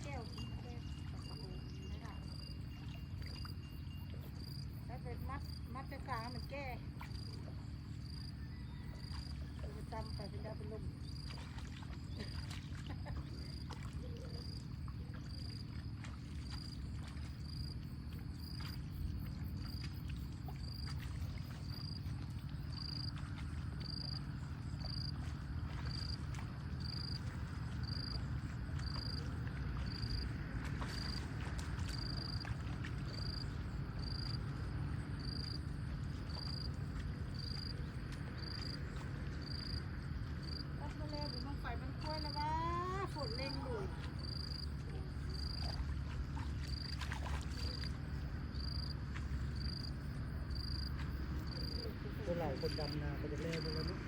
ແກ້ວ ແກ້ວ ແລ້ວໄປມັດ ມັດແຕ່ກາງໃຫ້ມັນແກ່ ເອີ ຈຳໄປເປັນດາວເປັນລົມ. ຕັດມາແລ້ວ ເບິ່ງບັ້ງໄຟມັນກ້ວຍແລ້ວວ່າ ຝົນເລັ່ງໂດຍ ສ່ວນຫຼາຍຄົນດຳນາກໍຈະແລ້ວເບິດແລ້ວເນາະ.